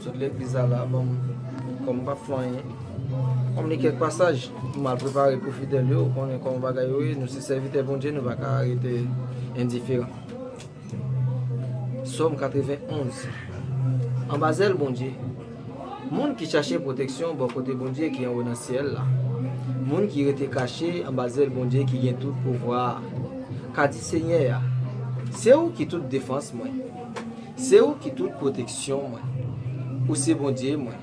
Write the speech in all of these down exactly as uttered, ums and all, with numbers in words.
Tout legliz la la, bon, kòm m p ap fè anyen, kòm li kèk pasaj, m al prepare pou fidèl yo, ou konnen kòman bagay yo ye, nou se sèvitè Bondye, nou pa ka rete endiferan. Sòm katrevenn onz. Anba zèl Bondye. Moun ki chache pwoteksyon bò kote Bondye ki anwo nan syèl la. Moun ki rete kache anba zèl Bondye ki gen tout pouvwa a. Ka di Senyè a, se ou ki tout defans mwen. Se ou ki tout pwoteksyon mwen. Ou se Bondye mwen.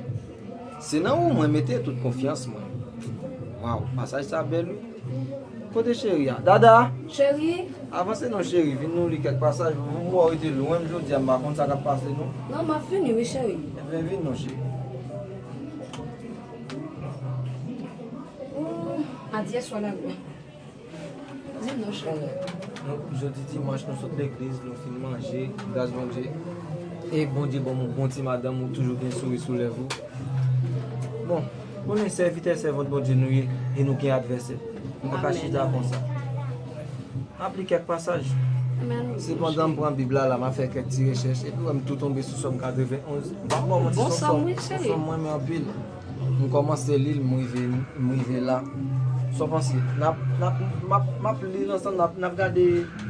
Se nan ou mwen mete tout konfyans mwen. Waw, pasaj sa bèl wi. Kote cheri a? Dada! Cheri! Avanse non cheri, vin nou li kèk pasaj. M wè w rete lwen m jodi a, m pa konn sa k ap pase non. Non, m ap vini wi cheri. Ebyen vin non cheri. Ooh, adyè swa la gwa. Di non cheri. Nou, jodi dimanch, nou sot legliz, nou fin manje, gras Bondye. E Bondye ban m yon bon ti madanm, ou toujou gen souri sou lèv ou. Bon, konnen sèvitè, sèvant Bondye nou ye, e nou gen advèsè. Nou pa ka chita konsa. M ap li kèk pasaj. Sepandan, m pran Bib la, la, m ap fè kèk ti rechèch, epi wè m tou tonbe sou Sòm katrevenn onz. M pa bon, m di se yon sòm, yon sòm mwen renmen anpil. M kòmanse li l, m rive, m rive la. Sa w panse? N ap, n ap, m ap, m ap li l ansanm, n ap, n ap gade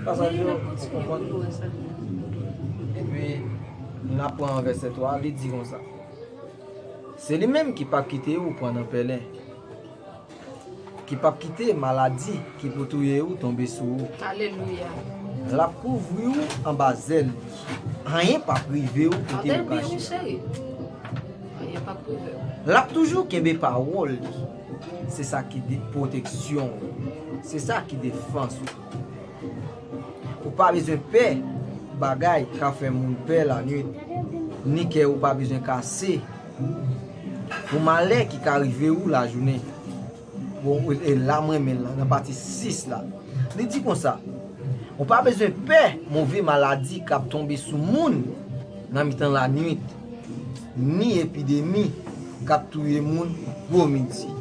pasaj yo, ou konprann? Epi, n ap pran vèsè twa, li di konsa. Se li menm ki p ap kite ou pran nan pèlen, ki p ap kite maladi ki pou touye ou tonbe sou ou. Alelouya. L ap kouvri w anba zèl li. Anyen p ap rive w kote ou kache a. Anyen p ap rive w. L ap toujou kenbe pawòl li. Se sa ki de-, pwoteksyon w. Se sa ki defans ou. Ou pa bezwen pè bagay k ap fè moun pè lannuit, ni kè ou pa bezwen kase pou malè ki ka rive ou lajounen. Bon, e la m renmen l nan, nan pati sis la. Li di konsa, ou pa bezwen pè move maladi k ap tonbe sou moun nan mitan lannuit, ni epidemi k ap touye moun gwo midi.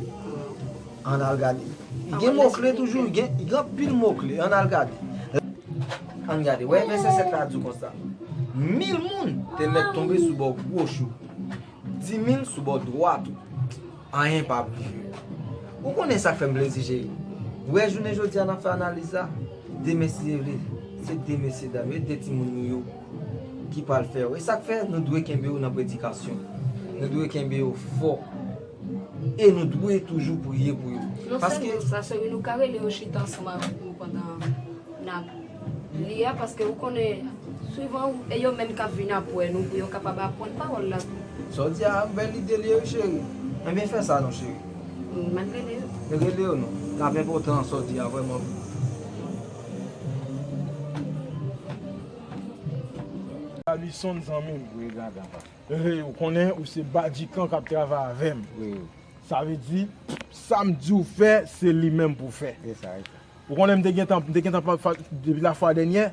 Ann al gade. Li gen mo kle toujou, li gen, li gen anpil mo kle. Ann al gade. Ann gade. Wè vèsè sèt la di konsa. Mil moun te mèt tonbe sou bò gwo chou, di mil sou bò dwat ou. Anyen p ap rive. Ou konnen sa k fè m plezi, cheri? Ou wè jounen jodi a n ap fè analiz la, demen si Dye vle, se de mesyedam yo, de timoun nou yo ki pral fè yo. E sa k fè nou dwe kenbe yo nan predikasyon. Nou dwe kenbe yo fò. E nou dwe toujou priye pou yo. Nou fè nou sa, seri, nou ka rele yo chita ansanm avèk nou pandan n ap li a, paske ou konnen, souvan, e yo menm k ap vin apre nou pou yo kapab aprann pawòl la tou. Sa w di a, bèl ide li ye, wi, cheri. Enben, fè sa non, cheri. M ap rele yo. Rele yo non. L ap enpòtan, sa w di a, vrèman. Alison, zanmi m. Wi, Gaga, papa. Hey, ou konnen, ou se Badikan k ap travay avè m. Wi. Sa vle di, sa m di w fè, se li menm pou w fè. E sa, e sa. Ou konnen, m te gentan, m te gentan pa, fa-, depi lafwa dènyè,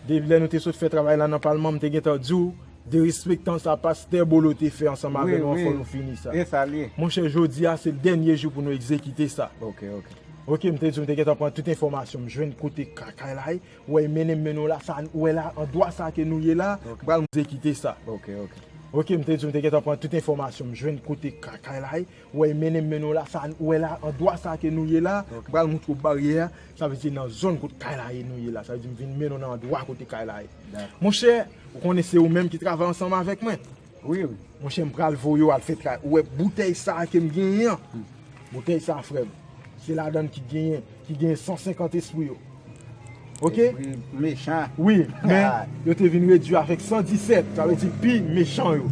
depi lè nou te sot fè travay la nan palman, m te gentan di w, derespektan sa pastè Bolo te fè ansanm avè nou an, fò nou fini sa. E sa l ye. Monchè, jodi a, se dènye jou pou nou egzekite sa. Ok, ok. Ok, m te di w, m te gentan pran tout enfòmasyon m jwenn kote ka-, kay la ye. Ou wè, mennen m mennen w la, sa, ou wè la, andwa sa ke nou ye la, m pral egzekite sa. Ok, ok. Ok, m te di w, m te gentan pran tout enfòmasyon m jwenn kote ka-, kay la ye. Ou wè, mennen m mennen w la, sa, ou wè la, andwa sa ke nou ye la, m pral montre w baryè a, sa vle di nan zòn kot kay la ye nou ye la, sa vle di m vin mennen w nan andwa kote kay la ye. Monchè, ou konnen se ou menm ki travay ansanm avèk mwen. Wi, wi. Monchè, m pral voye w al fè travay. Ou wè boutèy sa a ke m genyen an? Boutèy sa a, frè m, se ladan l ki genyen, ki genyen san senkant espri yo. Ok? Espri mechan. Wi, men yo te vin redui avèk san disèt, sa vle di pi mechan yo.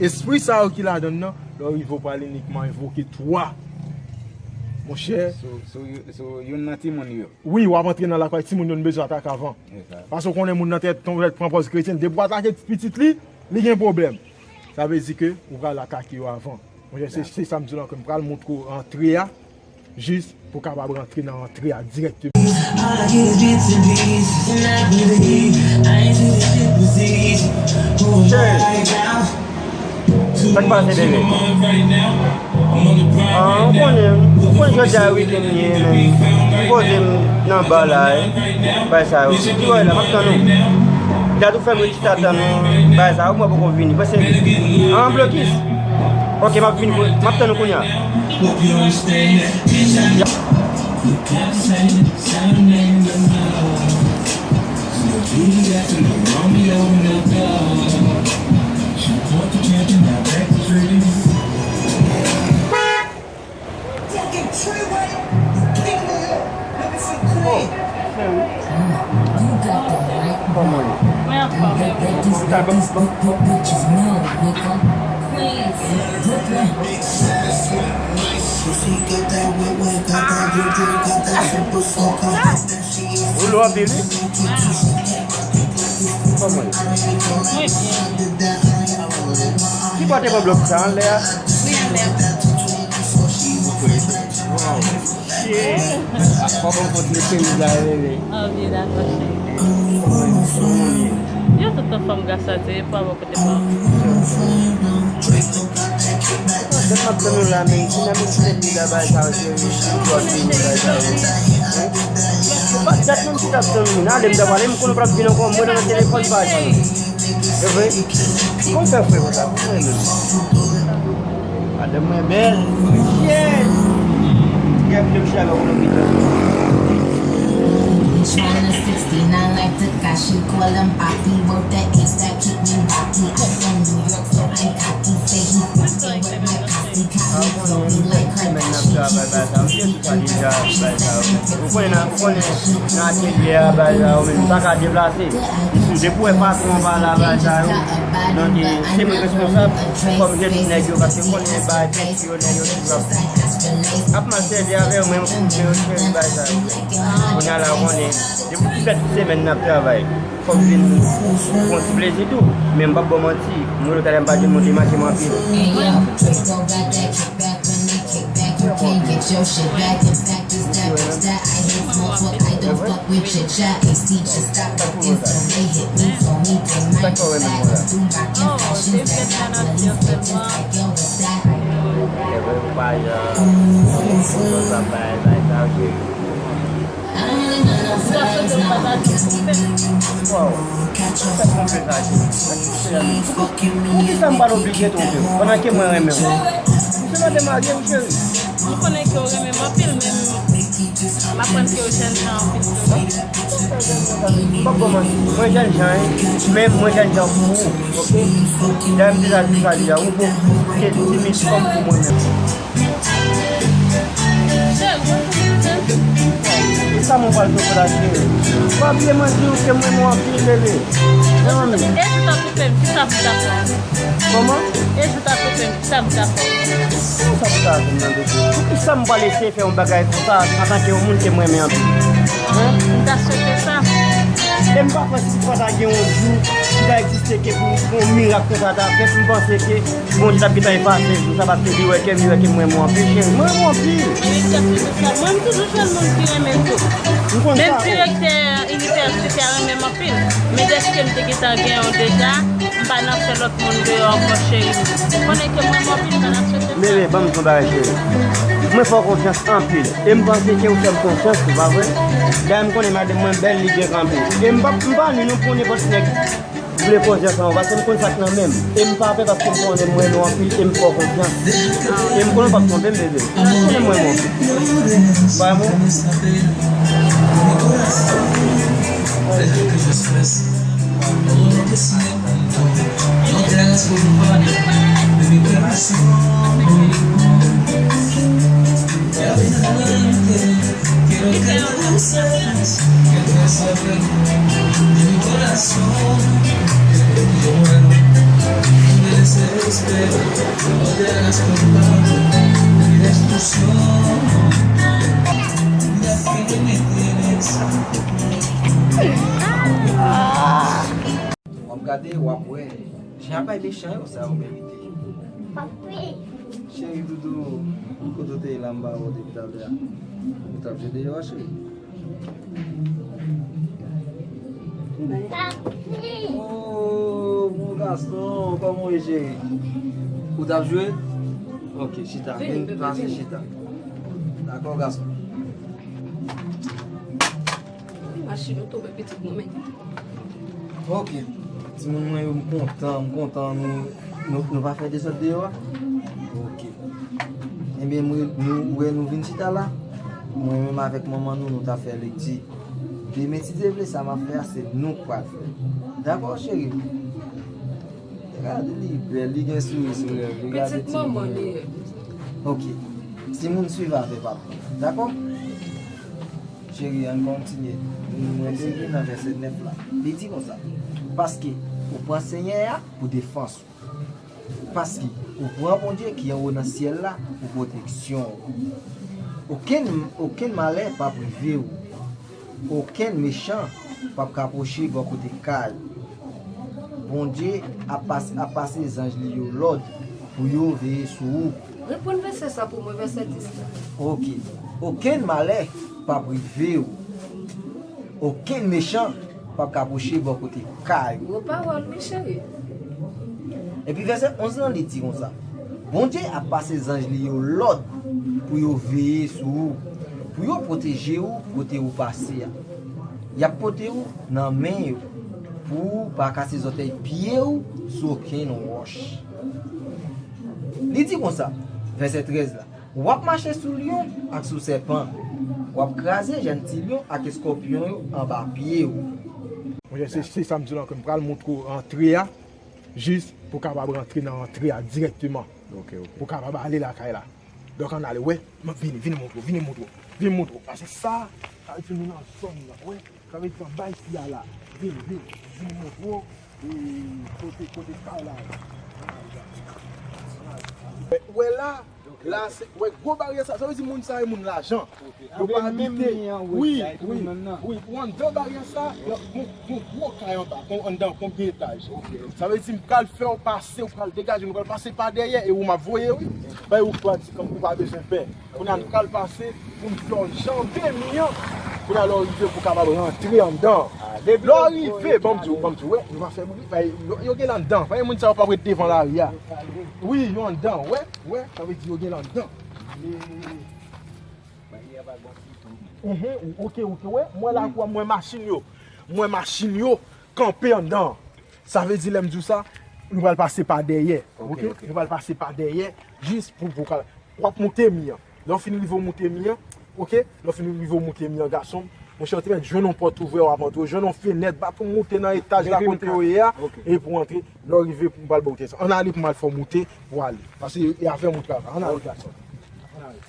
Espri sa yo ki ladan l nan, lè w rive w pral inikman envoke twa. Monchè. Sou, sou, sou youn nan timoun yo. Wi, w ap antre nan lakay timoun yo, nou bezwen atake avan. Paske w konnen moun nan tèt, tèt pran pòz kretyen, depi w atake pitit li, li gen pwoblèm. Sa vle di ke ou pral atake yo avan. Monchè, se, se sa m di w lan ke m pral montre w antre a, jis pou w kapab rantre nan antre a dirèkteman. All I get is bits and pieces, and I believe I ain't in a good position. Moving right now. Sa k pase, bebe? Ah, ou konnen, ou konnen jodi a weekend li ye, men m poze m nan ba la, eh. Bay sa yo. Ki wè la, m ap tann ou. Gad ou fè m ret chita tann bagay sa yo, mwen poko vini. Paske, an blokis. Ok, m ap vini, m ap tann ou kounye a. Ou lou anpil, wi. Kòman? Ki bò te pran blòk sa anlè a? Wi, anlè. Wow. Shit. Fòk mwen kontinye chemiz la, bebe. Oh, byen, dakò, cheri. Yo tout anfòm, gason, se pa bon kote pa. Lè m ap tann ou la, men, dinamik se li la, bay sa yo, cheri, si w ap vini, bay sa yo. Hein? Yo pa dat menm si t ap tann ou. Nan, lè m ta pale, m konnen w p ap vin ankò, mwen nan telefòn, bay sa yo. E vre? Kòman w fè, frè, konsa? Kòman w ye menm? Madanm mwen bèl. Shit! Gad vle m chita avè w nan mitan. Tryna sixty-nine like Tekashi, call him Papi, work that Insta, keep me rocky. I'm from New York, so I'm cocky. Say he fucking with my posse, copy, flow me like Kardashian, keep it pussy and ratchet, seven Ou konnen nan, ou konnen nan atelye a, bagay sa yo, men m pa ka deplase. Depi w wè patwon pa la, bagay sa yo, donk, se mwen k responsab kòm jèn nèg yo, paske konnen bagay penti yo, nèg yo toujou ap, ap mal sèvi avè yo, men m konnen yo cheri bagay sa yo. Kounye a la, ou konnen, depi w fè tout semèn n ap travay, fòk vin pran ti plezi tou. Men m p ap ba w manti, mwen talè m pa jwenn moun ki manke m anpil. Hey, yo, Draco got that kickback when they kick back. You can't get your shit back. It's fact, it's that, it's that. I hate small talk, I don't fuck with chit chat. These teachers stop working, so they hit me. For me, they might just back. Do rockin' fashions that got police bitches like, yo, what's that? Wow. Poukisa m pral oblije twonpe w pandan ke mwen renmen w? Se mwen te marye w, cheri. M konnen ke w renmen m anpil, men m aprann ke w jènjan anpil tou. M p ap ba w manti, mwen jènjan, wi, men mwen jènjan pou ou, oke? Dayè m deja di sa deja, ou fò kite timid kòm pou mwen menm. Sa mwen pral fè pou la, cheri? Pa bliye mwen di w ke mwen renmen w anpil, bebe. Mezanmi. E si w ta twonpe m, kisa pou w ta fè? Kòman? E si w ta twonpe m, kisa pou w ta fè? Kisa pou w ta fè m nan, bebe? Poukisa m pral eseye fè yon bagay konsa antanke yon moun ke m renmen anpil? Hein? M ta swete sa. E m pa kwè si toutefois ta gen yon jou ki ta egziste ke pou yon mirak konsa ta fèt, m panse ke Bondye t ap gentan efase jou sa, paske li wè ke, li wè ke m renmen w anpil, cheri. Mwen renmen w anpil. Direktè Finisèl, mwen m toujou jwenn moun ki renmen m tou. M konn sa. Menm direktè inivèsite a renmen m anpil. Men dèske m te gentan gen yon deja, m pa nan fè lòt moun deyò ankò, cheri. Ou konnen ke m renmen w anpil, m pa nan swete sa. Bebe, ban m di w yon bagay, cheri. Mwen fè w konfyans anpil. E m panse ke ou fè m konfyans tou, pa vre? Dayè, m konnen madanm mwen bèl, li byen kanpe. E m pa, m pa ni non pou nenpòt nèg. Vle koze ansanm, paske m konn sa k nan men m. E m pa pè paske m konnen mwen renmen w anpil e m fè w konfyans. E m konnen w p ap twonpe m, bebe. M konnen mwen renmen w anpil. Ba m. W ap gade, w ap wè. Jan bay mechan yo, sa yo merite. Papi. Cheri doudou, kote w te ye la, m pa wè w depi talè a? Ou t ap jwe deyò a, cheri? Papi. Oh, mon gason, kòman w ye, cheri? Ou t ap jwe? Ok, chita. Vin, vin, pase chita. Dakò, gason. Machin ou tonbe pitit mwen, men. Ok. Timoun mwen yo, m kontan, m kontan nou, nou, nou pa fè dezòd deyò a. Ok. Ebyen, mwen, nou wè nou vin chita la. Mwen menm avèk manman nou, nou ta fè lekti. Demen, si Dye vle, sa m ap fè a, se nou k pral fè. Dakò, cheri? Gade li bèl, li gen souri sou lèv li. Gade timoun mwen. Pitit manman li ye. Ok. Timoun, swiv avè papa. Dakò? Cheri, ann kontinye. Nou, nou entegre nan vèsè nèf la. Li di konsa, paske ou pran Senyè a pou defans ou. Paske ou pran Bondye ki anwo nan syèl la pou pwoteksyon ou. Okenn, okenn malè p ap rive ou. Okenn mechan p ap ka pwoche bò kote kay ou. Bondye ap pas-, ap pase zanj li yo lòd pou yo veye sou ou. Reprann vèsè sa pou mwen, vèsè dis la. Ok. Okenn malè p ap rive ou. Okenn mechan p ap ka pwoche bò kote kay ou. Gwo pawòl, wi, cheri. Epi vèsè onz lan, li di konsa, Bondye ap pase zanj li yo lòd pou yo veye sou ou, pou yo pwoteje ou kote ou pase a. Y ap pote ou nan men yo pou ou pa kase zòtèy pye ou sou okenn wòch. Li di konsa, vèsè trèz la, w ap mache sou lyon ak sou sèpan, w ap kraze jèn ti lyon ak eskòpyon yo anba pye ou. Monchè, se, se sa m di w la, ke m pral montre w antre a, jis pou w kapab rantre nan antre a dirèkteman. Ok, ok. Pou w kapab ale lakay la. Donk, ann ale, wè, m ap vini, vini montre w, vini montre w, vini montre w. Paske sa, sa vle di nou nan zòn nan, wè. Sa vle di anba isi a la. Vini, vini, vini montre w, e, kote, kote kay la ye. Wè, wè la, la se, wè gwo baryè sa, sa vle di moun sa e moun lajan. Yo pa abite. Wi, wi, wi, ou anndan baryè sa, gon, gon gwo kay anba, gon anndan, konbyen etaj. Sa vle di m pral fè w pase, ou pral degaje, nou pral pase pa dèyè, e ou m ap voye, wi. Bay ou chwazi, kanm ou pa bezwen pè. Kounye a n pral pase pou n fè w janbe mi an. Kounye a lè w rive pou w kapab rantre anndan. Lè w rive, ban m di w, ban m di w, wè, nou pa fè bri, bay, yo, yo gen anndan. Bay moun sa yo p ap ret devan lari a. Wi, yo anndan, wè, wè, sa vle di yo gen anndan. Mhm, ok, ok, wè, m wè lakou a, m wè machin yo. M wè machin yo kanpe anndan. Sa vle di lè m di w sa, nou pral pase pa dèyè. Ok, ok, ok. Nou pral pase pa dèyè, jis pou, pou ka-, w ap moute mi an. Lè w fin rive w moute mi an, ok? Lè w fin rive w moute mi an, gason m, monchè, w te mèt jwenn yon pòt ouvè, w ap antre, w jwenn yon fenèt, ba pou w moute nan etaj la kote yo ye a, e pou w antre. Lè w rive, m pral ba w tè sa. Ann ale pou m al fè w moute, pou w ale. Paske e avè m ou travay. Ann ale, gason m. Ann ale.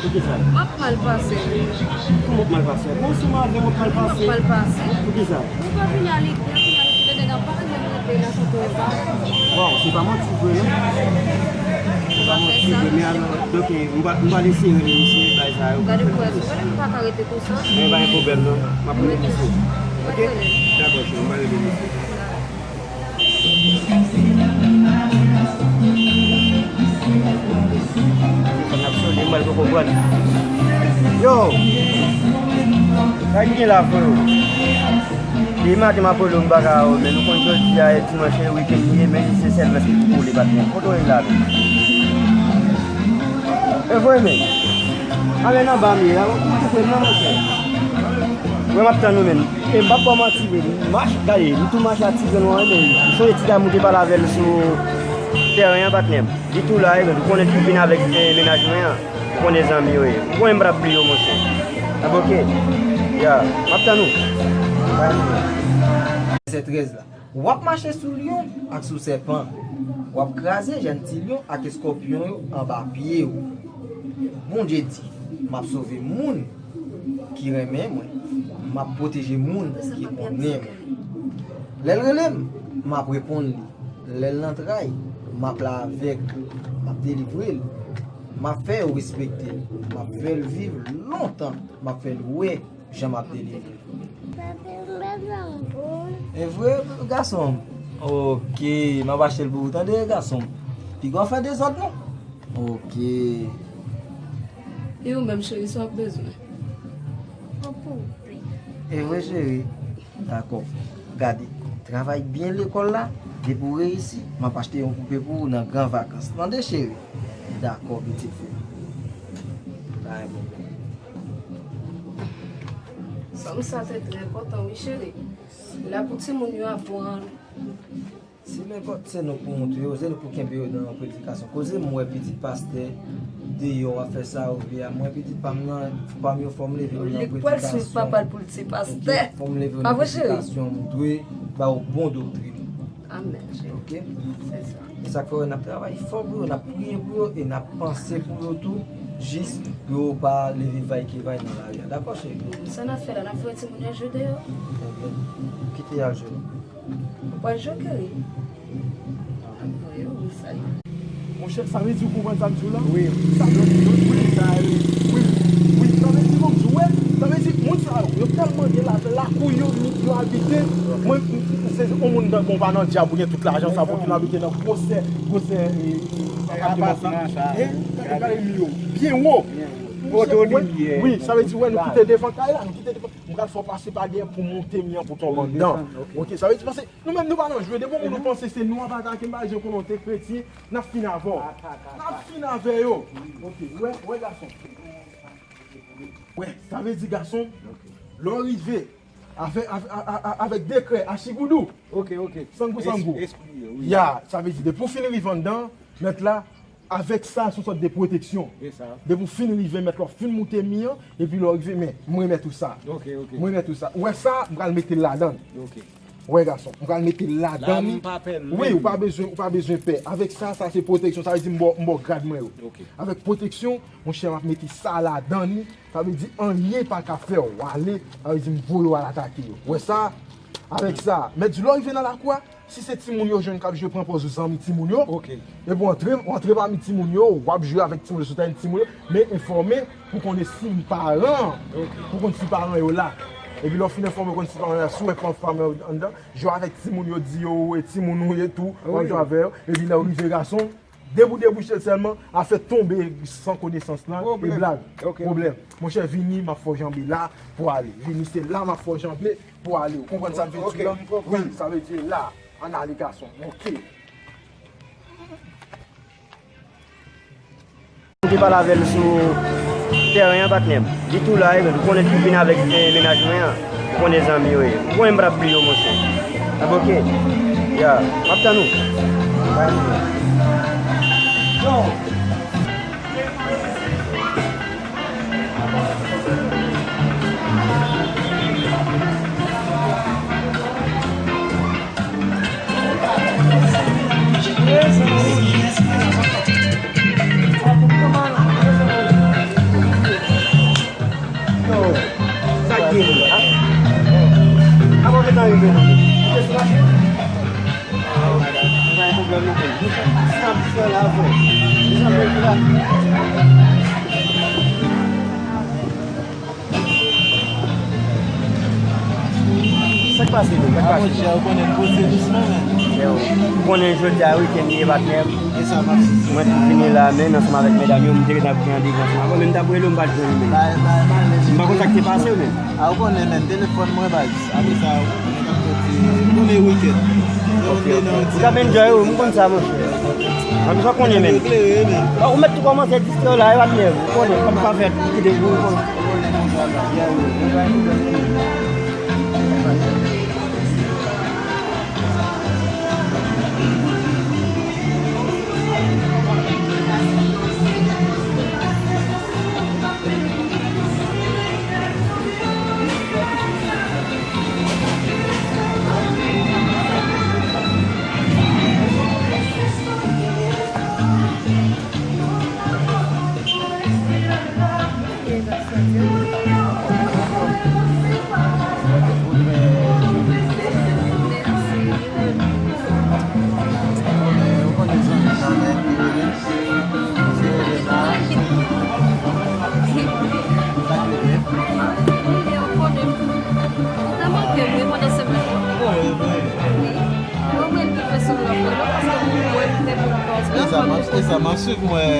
Poukisa? M ap mal pase, wi. Kòman w ap mal pase? Bon, si w mal, w ap mal pase. M ap mal pase. Poukisa? Ou pa vini a lide, vini a lide, nèg ap pale, menm rete nan sou tou e pa. Waw, se pa manti vre, non? Se pa manti vre, men alò, donk, eh, m va, m va eseye rele misye, bay sa yo. Gade pou wè, si w pa ka rete konsa. Men pa gen pwoblèm, non. M ap rele misye. Ok? Dakò, cheri, m va rele misye. Fò n ap sone, m pral poko pran. Yo! Sa ki gen la, freo? Depi maten m ap rele w, m pa ka wè w, men nou konn jodi a e dimanch e wikenn li ye, men li se sèl lè se pou kole patnè. Kote w ye la menm? E vre men. Ale nan ba m ye la, ou tou pre m nan, monchè. Mwen m ap tann ou menm. E m p ap ba w manti vre, m mache, gade, m tou mache a ti grenn mwen, men m sonje ti dam ou te pale avè l sou tèren an, patnè m. Li tou la, e, ou konnen li vin avèk, e, mennaj mwen an. Ou konnen zanmi yo ye. Ou konnen m p ap bliye w, monchè. Ap oke? Ya, m ap tann ou. Bay nou. Vèsè trèz la. W ap mache sou lyon ak sou sèpan. W ap kraze jèn ti lyon ak eskòpyon yo anba pye w. Bondye di, m ap sove moun ki renmen mwen. M ap pwoteje moun ki konnen mwen. Lè l rele m, m ap reponn li. Lè l nan tray, m ap la avèk li. M ap delivre l. M ap fè yo respekte l. M ap fè l viv lontan. M ap fè l wè jan m ap delivre. E vre, gason m? Oke, m ap achte l pou ou, tande, gason m. Piga w fè dezòd, non? Oke. E ou menm, cheri, sa w ap bezwen? E vre, cheri. Dakò. Gade, travay byen lekòl la, depi w reyisi, m ap achte yon poupe pou ou nan gran vakans. Tande, cheri? Dakò, pitit fi m. Pa gen pwoblèm. Sòm sa te trè enpòtan, wi, cheri. La pou timoun yo aprann. Si nenpòt se nou k pou montre yo, se nou k pou kenbe yo nan predikasyon. Koze m wè pitit pastè deyò w ap fè sa ou vle a. Mwen pitit pa m nan, pa m yo fò m leve yo nan predikasyon. Li pral swiv papa l pou l ti pastè. Ok, fò m leve yo nan predikasyon, m dwe ba yo bon doktrin. Amèn, cheri. Ok? Se sa. E sa k fè wè n ap travay fò pou yo, n ap priye pou yo e n ap panse pou yo tou, jis pou yo pa leve vaykevay nan lari a. Dakò, cheri? Sa n ap fè la, n ap voye timoun yo al jwe deyò? Ebyen, kite y al jwe non. Ou pral jwe, Kerry? Ap voye yo, wi, sa yo. Monchè, sa vle di ou konprann sa m di w la? Wi. Sa vle di, wi, sa, wi, wi, wi, sa vle di, bon, m di w, wè, sa vle di, moun sa yo, yo tèlman gen lajan, lakou yo, yo abite, mwen, m, m, se yon moun nan, bon, pa nan dyab, ou gen tout lajan sa, pou vin abite nan gwosè, gwosè, e, e, apatman sa. E, gade, gade mi yo, byen wo. Wi, wi, sa vle di, wè, nou kite devan kay la, nou kite devan. M pral fè w pase pa dèyè pou monte mi an pou tonbe anndan. Ok, sa vle di, pase nou menm nou pa nan jwe. Depi yon moun ou panse se nou ap atake, m pa jan konnen w te kretyen, n ap fin avè w. N ap fin avè yo. Ok, wè, wè gason. Wè, sa vle di gason, lè w rive, avè, avè, a, a, a, avèk dekrè, achigoudou. Ok, ok. Sangou, sangou. Ya, sa vle di, depi w fin rive anndan, mèt la, avèk sa, se yon sòt de pwoteksyon. Depi w fin rive, mèt la, w fin moute mi an, epi lè w rive, men, m remèt ou sa. Ok, ok. M remèt ou sa. Ou wè sa, m pral mete l ladan l. Ok. Wè, gason, m pral mete l ladan li. Wi, ou pa bezwen, ou pa bezwen pè. Avèk sa, sa se pwoteksyon. Sa vle di m ba w, m ba w grad mwen yo. Ok. Avèk pwoteksyon, monchè, m ap mete sa ladan li. Sa vle di anyen pa ka fè w ale. Sa vle di m voye w al atake yo. Wè sa? Avèk sa, mèt di lè w rive nan lakou a, si se timoun yo jwenn k ap jwe, pran pòz ou zanmi timoun yo. Ok. Epi w antre, w antre pami timoun yo, w ap jwe avèk timoun yo, sou tèren timoun yo, men enfòme pou konnen si paran, pou konn si paran yo la. Epi lè w fin enfòme, w konn si paran yo la, si w wè pa, paran yo anndan, jwe avèk timoun yo, di yo, e timoun ou ye tou, w ap jwe avè yo. Epi lè w rive gason, debou debouche l sèlman, afè tonbe san konesans lan, e blag. Pwoblèm. Monchè, vini, m ap fè w janbe la pou ale. Vini, se la m ap fè w janbe pou ale. Ou konprann sa m vle di w la? Wi, sa vle di la, ann ale gason. Ok. M te pale avè l sou tèren an, patnè m. Li tou la, e, ou konnen li vin avèk, e, mennaj mwen an. Ou konnen zanmi yo ye. Ou konnen m p ap bliye w, monchè. Ap oke? Ya, m ap tann ou. Yo! Sa la, frè. Sa k pase, men? Sa k pase? Monchè, ou konnen, poze dousman, men. Ou konnen jodi a wikenn li ye, patnè. E sa, m ap sisi. Mwen tou vini la, men ansanm avèk medam yo, m te ret ap gen randevou ansanm avè w, men m t ap rele w, m pa t jwenn ou, men. M pa konn sa k te pase w, men. A, ou konnen, men, telefòn mwen, baz. Apre sa, ou konnen, konnen wikenn. Ok, ok. Ou t ap enjoy, wi, m konn sa, monchè. Ann, sa w konnen, men. Ou mèt tou kòmanse distrè w la, e pa t mèv, ou konnen, kòm pa fèt, kite pou ou konnen. Ou te manke m, wi, pandan semèn nan. Wi. Mwen menm ki fè semblan fè non, paske m wè m te vin pòz. E sa, m ap, e sa, m ap swiv mwen,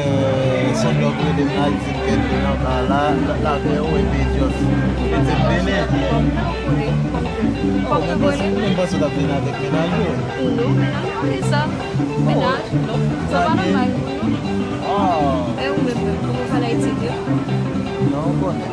semblan pou rele m al di m ke l vin anba la, la, la, avè w, epi just, li di m vini. Kòm ke, kòm ke, kòm ke mwen, mwen panse w t ap vin avèk mennaj ou. Non, mennaj mwen, e sa. Mennaj, non. Sa pa nòmal pou nou. E ou menm, menm, kòman w pale Ayiti vre? Non, ou konnen.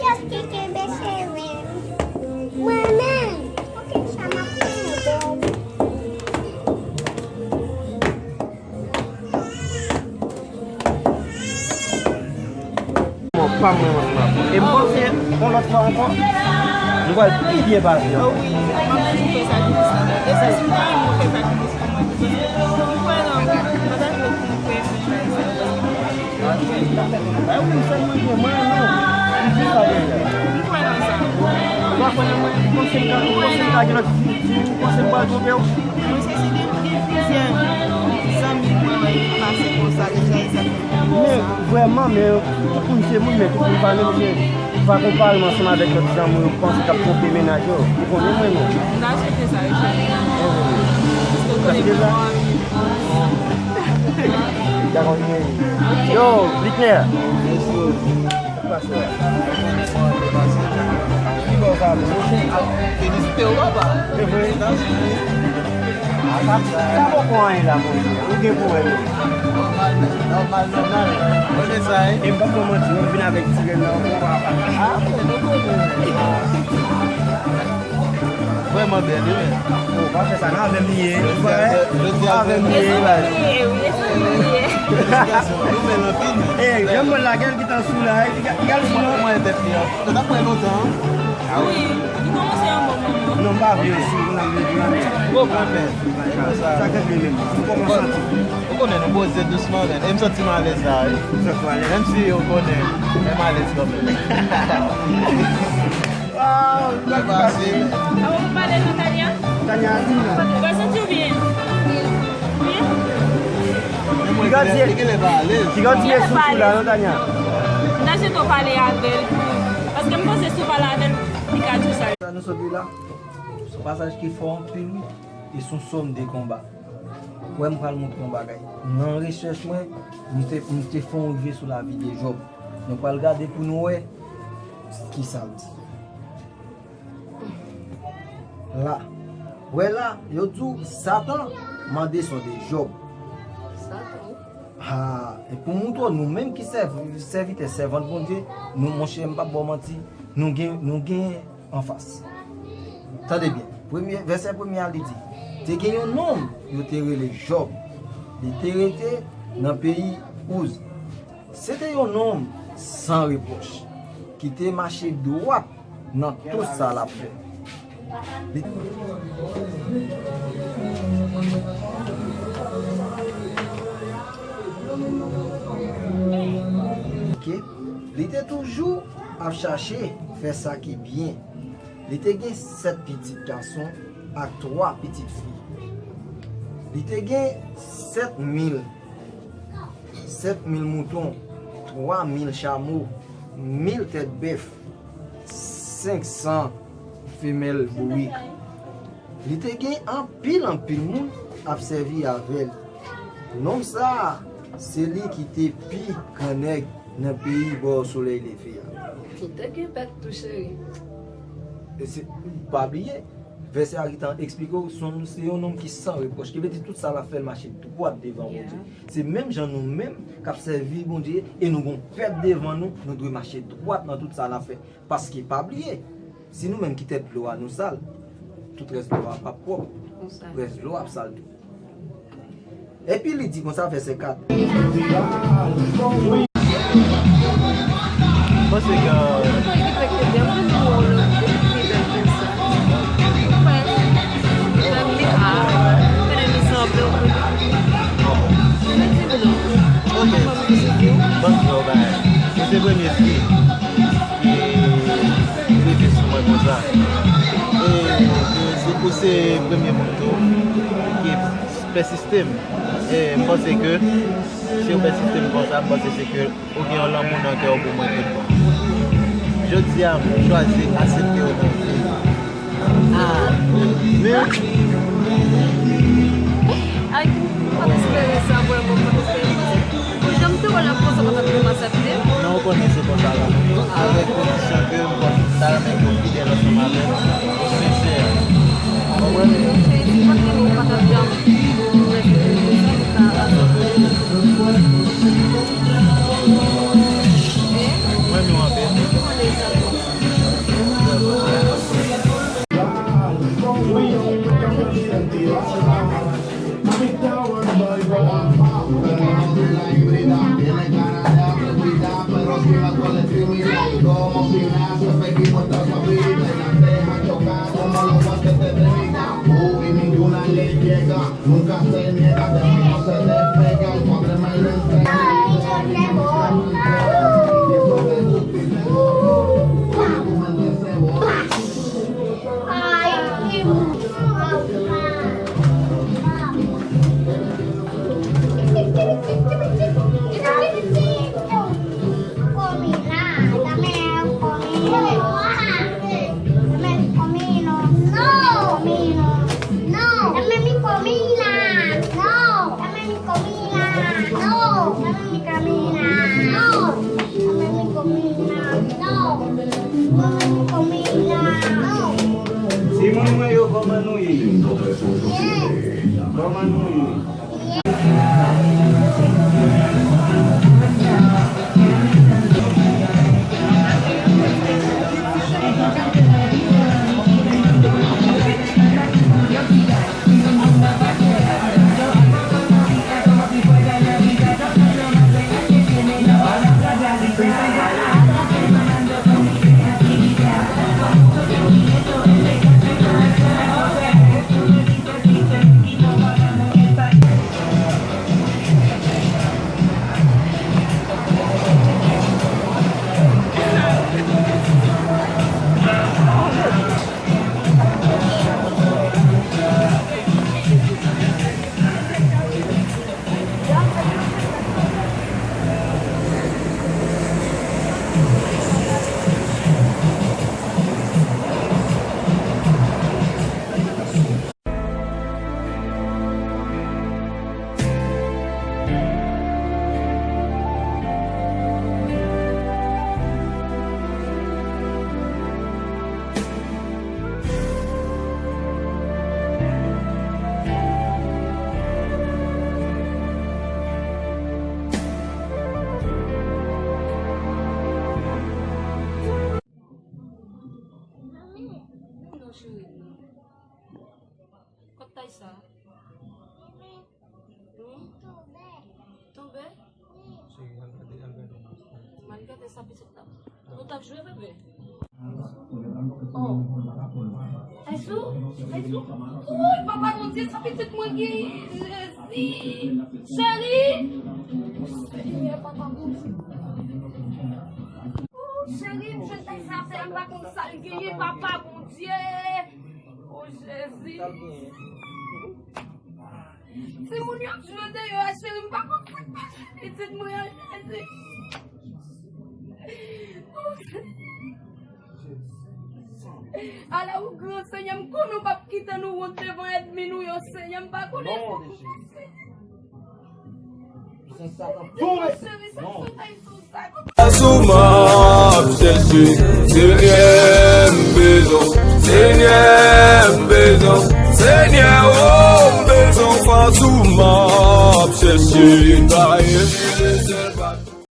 Kiyès ki kenbe seren? Mwen menm. Ok, sa m ap pran. Bon, pa mwen, mwen, mwen. E m panse, yon lòt fwa ankò, nou pral pi byen pase ankò. Oh wi, m ap toujou fè sakrifis la. E sa, si w ta renmen w fè sakrifis pou mwen tou, paske m kwè nan ou, m pa ta vle w pou mwen fè bagay sa yo. Bay wi, m sèl mwen gen, mwen renmen w. M di sa deja. M kwè nan sa. Ou pa kwè nan mwen, ou panse m ka, ou panse m ka gen lòt fi, fi, ou panse m pral twonpe w? Paske si gen, gen plizyè zanmi mwen wè ki pase konsa, deja e sa ki fè konsa. Men, vrèman, men, tout moun se moun, men tout moun pa menm jan. Ou pa konpare m ansanm avèk lòt zanmi w yo, ou panse k ap twonpe mennaj yo. Ou konnen mwen, non. M ta swete sa, wi, cheri. Paske ou konnen mwen bon anvi. Yo, Blikner. Ki bò sa, men? Felisite w, papa. Se vre? Sa, sa poko anyen la, monchè. Ou gen pou wè, men. Nòmal, nòmal, nòmal. Konnen sa, wi. E m p ap ba w manti, non, m vin avèk ti rèn nan ankò, papa. Ah, men, nou konnen. Vrèman bèl, wi, men. Oh, pa fè sa, nan avè m li ye. Jodi a, jodi a, avè m li ye, baz. Felisikasyon, nou bèl anpil, men. Eh, granmoun la, gèl ki t an sou la, eh, li ga-, li gal sou la. Mwen, tèt li an. Sa t ap pran lontan, an? Ah wi, li kòmanse yon bon moman. Non, m pa vle yo sou, nan vle di, men. Bon, bon, men. Sa k ap vle menm. M kòmanse santi. Ou konnen nou poze dousman, men. E m santi m alèz la, wi. Ou santi w alèz? Menm si ou konnen, men m alèz kanmenm. Waw, li pa fasil. Avan pou pale non, Tania? Tania, di m non. Ou pa santi w byen? Wi. Piga di, piga di sou la non, Tania. M ta swete w pale avè l pou, paske m panse si w pale avè l, li ka di w sa. Sa nou sot li la, se yon pasaj ki fò anpil, wi. E se yon sòm de konba. Wè, m pral montre w yon bagay. Nan rechèch mwen, m te, m te fè yon rive sou lavi de Jòb. Nou pral gade pou nou wè ki sa l di. La. Wè la, yo di w Satan mande sòde Jòb. Satan. Ha, e pou montre w, nou menm ki sèv-, sèvitè, sèvant Bondye, nou, monchè, m p ap ba w manti, nou gen, nou gen anfas. Tande byen. Premye, vèsè premye a, li di, te gen yon nonm, yo te rele Jòb. Li te rete nan peyi Ouz. Se te yon nonm san repwòch. ki te mache dwat nan tout sa l ap fè. Li, ok, li te toujou ap chache fè sa ki byen. Li te gen sèt pitit gason ak twa pitit fi. Li te gen sèt mil, sèt mil mouton, twa mil chamo, mil tèt bèf, senk san femèl bourik. Li te gen anpil, anpil moun ap sèvi avè l. Nonm sa a, se li ki te pi gran nèg nan peyi bò solèy leve a. Li te gen bèt tou, cheri. E se, pa bliye, vèsè a gentan eksplike w, se yon, se yon nonm ki san repwòch. Ki vle di tout sa l ap fè, l mache dwat devan Bondye. Se menm jan nou menm k ap sèvi Bondye e nou gon pèp devan nou, nou dwe mache dwat nan tout sa n ap fè. Paske pa bliye, si nou menm ki tèt dlo a nou sal, tout rès dlo a p ap pwòp. Tout rès dlo a ap sal tou. Epi li di konsa, vèsè kat. Mwen panse ke Ok. Ban m di w yon bagay. Ou se premye fi ki rive sou mwen konsa. E, e se, ou se premye moun tou ki pèsiste m. E m panse ke si w pèsiste m konsa, m panse se ke ou gen yon lanmou nan kè w pou mwen tout bon. Jodi a, m chwazi aksepte w nan vi m. Ah, men, ay, m pa t espere sa, vrèman, m pa t espere sa. Pou jan m te wè l ap konsa, m pa t ap janm aksepte. Non, ou konnen se konsa la. Avèk kondisyon ke m konn ta renmen ke w fidèl ansanm avè m, ou sensè. Ou konprann? Cheri, si m pa t renmen w, m pa t ap janm respekte sa, m ta aksepte. Mwen menm anpil. Nunca se niega de que no se le pega el padre más le enseña. Comida, no. Dame mi comida, no. Dame mi comida, no. Dame mi comida, no. Dame mi comida, no. Dame mi comida, no. Timoun mwen yo, kòman nou ye? Kòman nou ye? Non, cheri, non. Kot tay sa? Hmm? Tonbe? Cheri, al gade, al gade. M al gade sa pitit la. Nou t ap jwe, bebe. Oh. Aysou, Aysou. Woy, papa Bondye, sa pitit mwen genyen, Jezi. Cheri. Senyè, papa Bondye. Oh, cheri, m jwenn Aysou atè a, m pa konn sa l genyen, papa Bondye. Oh, Jezi. Timoun yo ap jwe deyò a, cheri, m pa konn sa k pase pitit mwen an, Jezi. Ala ou gran, Senyè, m konnen w p ap kite nou wont devan ènmi nou yo, Senyè, m pa konnen sa k pase. Cheri, sa k sot Aysou sa. Fas ou m ap chèche, Senyè, m bezwen, Senyè, m bezwen, Senyè, oh, m bezwen, fas ou m ap chèche, Senyè.